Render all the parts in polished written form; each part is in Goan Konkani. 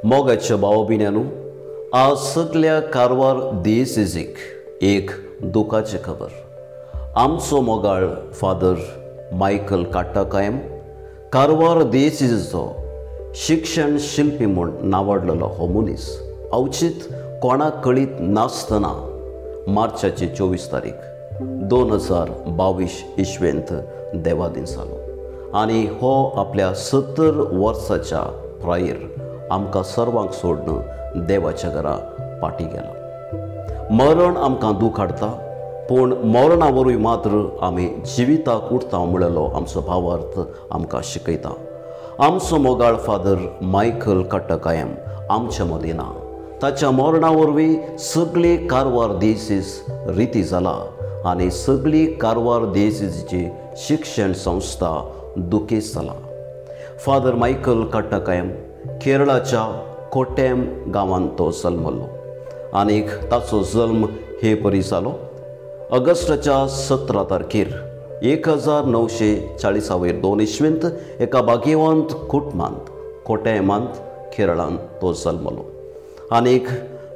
मोगाच्या भाव भयण्यांनो, आज सगल्या कारवार दियेसीक एक दुखाची खबर. आमचो मोगाळ फादर मायकल काट्टाकायम कारवार दियेसीचो शिक्षण शिल्पी म्हूण नावाडलेलो हो मनीस अवचीत कोणाक कळीत नासतना मार्चाची 24 तारीख 2022 इस्वेंत देवादीन जालो आनी हो आपल्या 70 वर्साच्या प्रायेर आमकां सर्वांक सोडून देवाच्या घरा पाटी गेला. मरण आमकां दूख हाडटा, पूण मरणा वरवीं मात्र आमी जिविताक उरता म्हणलेलो आमचो भावार्थ आमकां शिकयता. आमचो मोगाळ फादर मायकल काट्टाकायम आमच्या मदीं ना. ताच्या मरणा वरवीं सगळी कारवार दियेसीस रिती जाला आनी सगळी कारवार दियेसीची शिक्षण संस्था दुखेस्त जाला. फादर मायकल काट्टाकायम केरळाच्या कोट्टेम गांवांत तो जल्मलो आनी ताचो जल्म हे परी जालो. ऑगस्टाच्या 17 तारखेर 1940 2 इस्वेंत एका भाग्यवंत कुटुंबांत कोट्टेमांत केरळांत तो जल्मलो आनी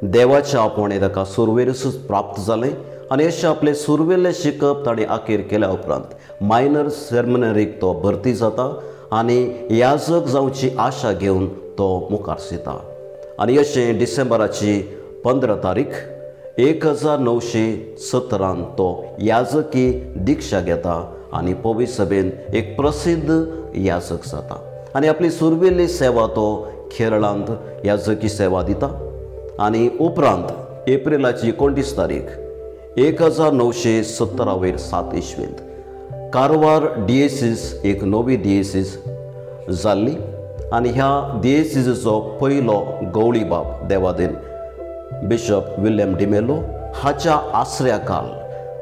देवाच्या आपोवणें ताका सुरवेरूच प्राप्त जालें आनी अशें आपलें सुरवेलें शिकप ताणें आखेर केल्या उपरांत मायनर सेमिनरीक तो भरती जाता आनी याजक जावची आशा घेवन तो मुखार सरता. आनी अशें डिसेंबराची 15 तारीख 1970 तो याजकी दिक्षा घेता आनी पवित्र सभेन एक प्रसिद्ध याजक जाता आनी आपली सुरवेल्ली सेवा तो केरळांत याजकी सेवा दिता. आनी उपरांत एप्रिलाची 29 तारीख 1970 7 इस्वेंत कारवार डियेसीस एक नवी डियेसीस जाल्ली आनी ह्या डियेसीचो पयलो गवळी बाब देवादीन बिशप विल्यम डिमेलो हाच्या आसऱ्या काल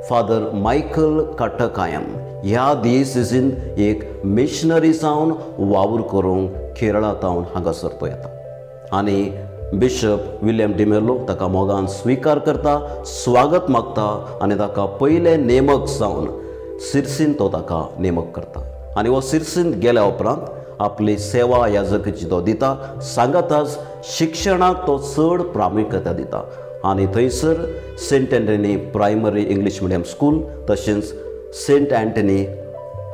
फादर मायकल काट्टाकायम ह्या डियेसीन एक मिशनरी जावन वावर करूंक केरळा तावन हांगासर तो येता आनी बिशप विल्यम डिमेलो ताका मोगान स्विकार करता, स्वागत मागता आनी ताका पयले नेमक जावन सिरसीन तो ताका नेमक करता. आनी हो सिरसीन गेल्या उपरांत आपली सेवा याजकीची तो दिता, सांगाताच शिक्षणाक तो चड प्रामुख्यता दिता आनी थंयसर Saint Anthony primary English medium school तशेंच Saint Anthony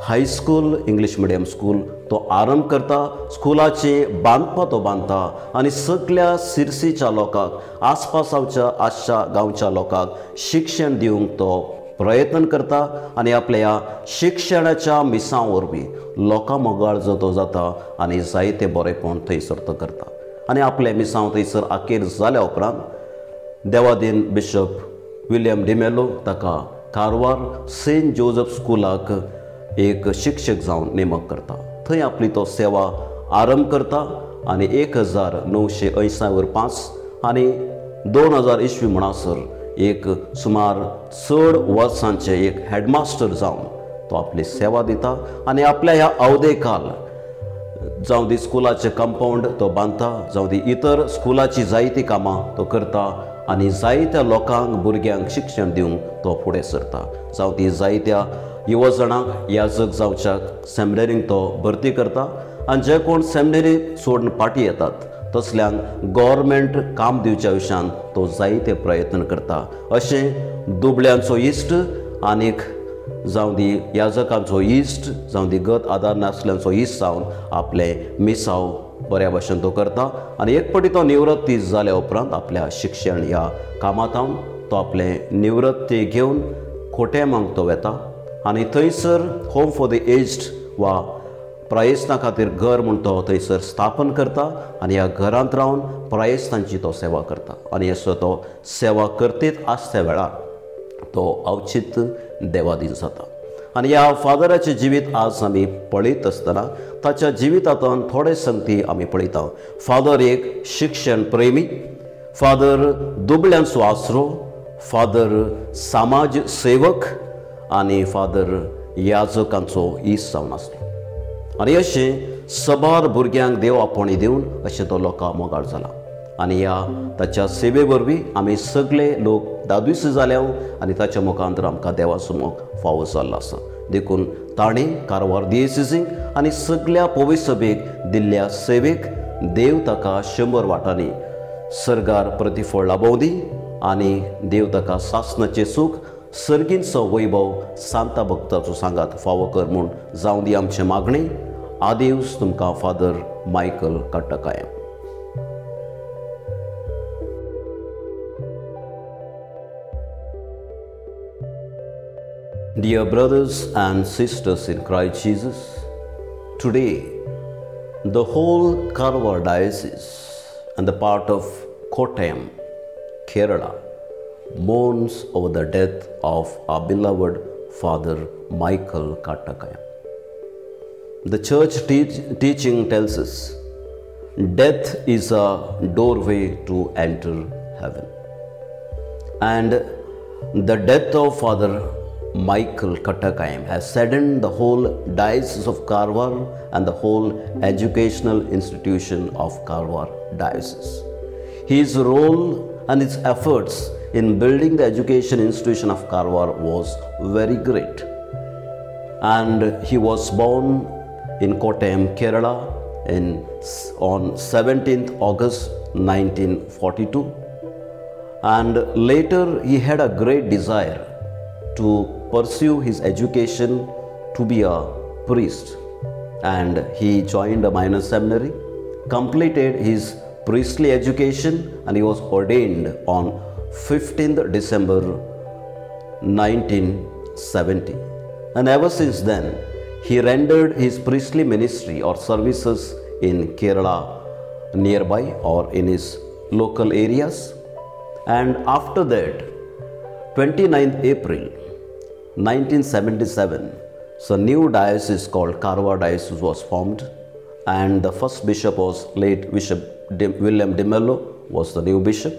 high school English medium school तो आरंभ करता. स्कुलाचें बांदपा तो बांदता आनी सगल्या सिरसीच्या लोकांक आसपासाच्या आसच्या गांवच्या लोकांक शिक्षण दिवंक तो प्रयत्न करता आनी आपल्या ह्या शिक्षणाच्या मिसां वरवीं लोकां मोगाळ जो तो जाता आनी जायते बरेपण थंयसर तो करता. आनी आपलें मिसांव थंयसर आखेर जाल्या उपरांत देवादीन बिशप विल्यम डिमेलो ताका कारवार सेंट जोजफ स्कुलाक एक शिक्षक जावन नेमक करता. थंय आपली तो सेवा आरंभ करता आनी 1980 5 आनी 2000 इस्वी म्हणसर एक सुमार चड वर्सांचे एक हेडमास्टर जावन तो आपली सेवा दिता आनी आपल्या ह्या अवधे काल जावं दी स्कुलाचें कंपावंड तो बांदता, जावं दी इतर स्कुलाची जायतीं कामां तो करता आनी जायत्या लोकांक भुरग्यांक शिक्षण दिवंक तो फुडें सरता. जावं ती जायत्या युवजणांक याजक जावच्याक सेमिनरींक तो भरती करता आनी जे कोण सेमिनरी सोडून फाटीं येतात तसल्यांक गव्हर्मेंट काम दिवच्या विशयान तो जायते प्रयत्न करता. अशें दुबळ्यांचो इश्ट आनीक जावं दी याजकांचो इश्ट, जावं दी गत आदार नासल्यांचो इश्ट जावन आपलें मिसांव बऱ्या भशेन तो करता. आनी एक पटी तो निवृत्ती जाल्या उपरांत आपल्या शिक्षण ह्या कामांत तो आपलें निवृत्ती घेवन कोट्टेमाक तो वेता आनी थंयसर होम फॉर the aged वा प्रायेस्तां खातीर घर म्हूण तो थंयसर स्थापन करता आनी ह्या घरांत रावन प्रायेस्तांची तो सेवा करता. आनी असो तो सेवा करतीत आसत्या वेळार तो अवचीत देवादीन जाता. आनी ह्या फादराचें जिवीत आज आमी पळयत आसतना ताच्या जिवितांतल्यान थोडे संगती आमी पळयता. फादर एक शिक्षण प्रेमी, फादर दुबळ्यांचो आसरो, फादर समाज सेवक आनी फादर याजकांचो इश्ट जावन आसलो. आनी अशें सबार भुरग्यांक देव आपोवणी दिवन अशें तो लोकां मोगाळ जाला. आनी ह्या ताच्या सेवे वरवीं आमी सगळे लोक दादूस जाल्या आनी ताच्या मुखांतर आमकां देवाचो मोग फावो जाल्लो आसा. देखून ताणें कारवार दियेसीक आनी सगळ्या पवित्र सभेक दिल्ल्या सेवेक देव ताका 100 वाटांनी सर्गार प्रतिफळ लाबोवं दी आनी देव ताका सासणाचें सूख सर्गींचो वैभव सांता भक्ताचो सांगात फावो कर म्हूण जावं दी आमचें मागणें. आदेवस तुमकां Father Michael Kattakayam. Dear brothers and sisters in Christ Jesus, today the whole Karwar Diocese and the part of Kottayam, Kerala, mourns over the death of our beloved Father Michael Kattakayam. The church teaching tells us death is a doorway to enter heaven. And the death of Father Michael Kattakayam has saddened the whole Diocese of Karwar and the whole educational institution of Karwar Diocese. His role and his efforts in building the education institution of Karwar was very great. And he was born in Kottayam, Kerala on 17th August 1942. And later he had a great desire to pursue his education to be a priest, and he joined a minor seminary, completed his priestly education, and he was ordained on 15th December 1970. And ever since then, he rendered his priestly ministry or services in Kerala nearby or in his local areas. And after that, 29th April 1977, so new diocese called Karwar Diocese was formed, and the first bishop was late Bishop William D'Mello was the new bishop,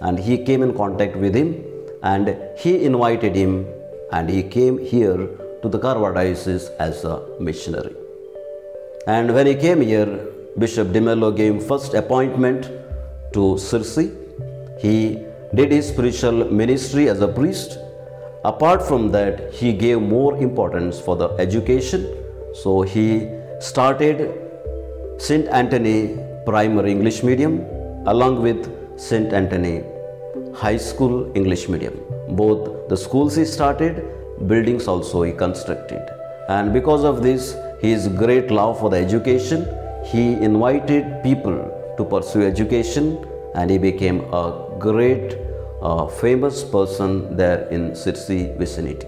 and he came in contact with him and he invited him, and he came here to the Karwar Diocese as a missionary. And when he came here, Bishop D'Mello gave him first appointment to Sirsi. He did his spiritual ministry as a priest. Apart from that, he gave more importance for the education. So he started St. Anthony Primary English Medium along with St. Anthony High School English Medium. Both the schools he started, buildings also he constructed. And because of this, his great love for the education, he invited people to pursue education, and he became a great famous person there in Sirsi vicinity.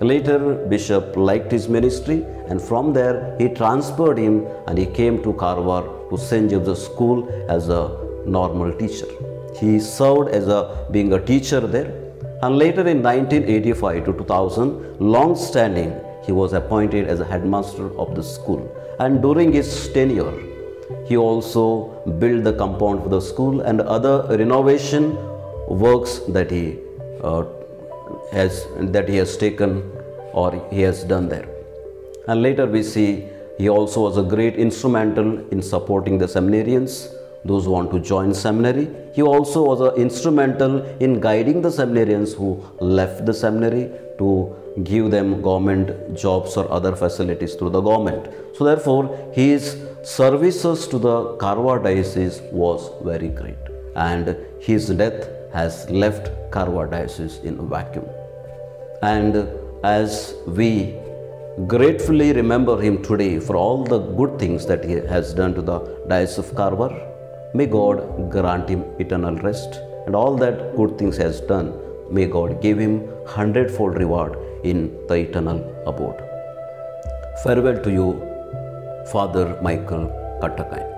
Later, Bishop liked his ministry, and from there he transferred him and he came to Karwar to St. Joseph's School as a normal teacher. He served as being a teacher there, and later in 1985 to 2000, long standing, he was appointed as a headmaster of the school. And during his tenure, he also built the compound for the school and other renovation works that he has taken or he has done there. And later we see he also was a great instrumental in supporting the seminarians, those who want to join seminary. He also was an instrumental in guiding the seminarians who left the seminary to give them government jobs or other facilities through the government. So therefore, his services to the Karwar Diocese was very great, and his death has left Karwar Diocese in a vacuum. And as we gratefully remember him today for all the good things that he has done to the Diocese of Karwar, may God grant him eternal rest, and all that good things he has done, may God give him 100-fold reward in the eternal abode. Farewell to you, Father Michael Kattakayam.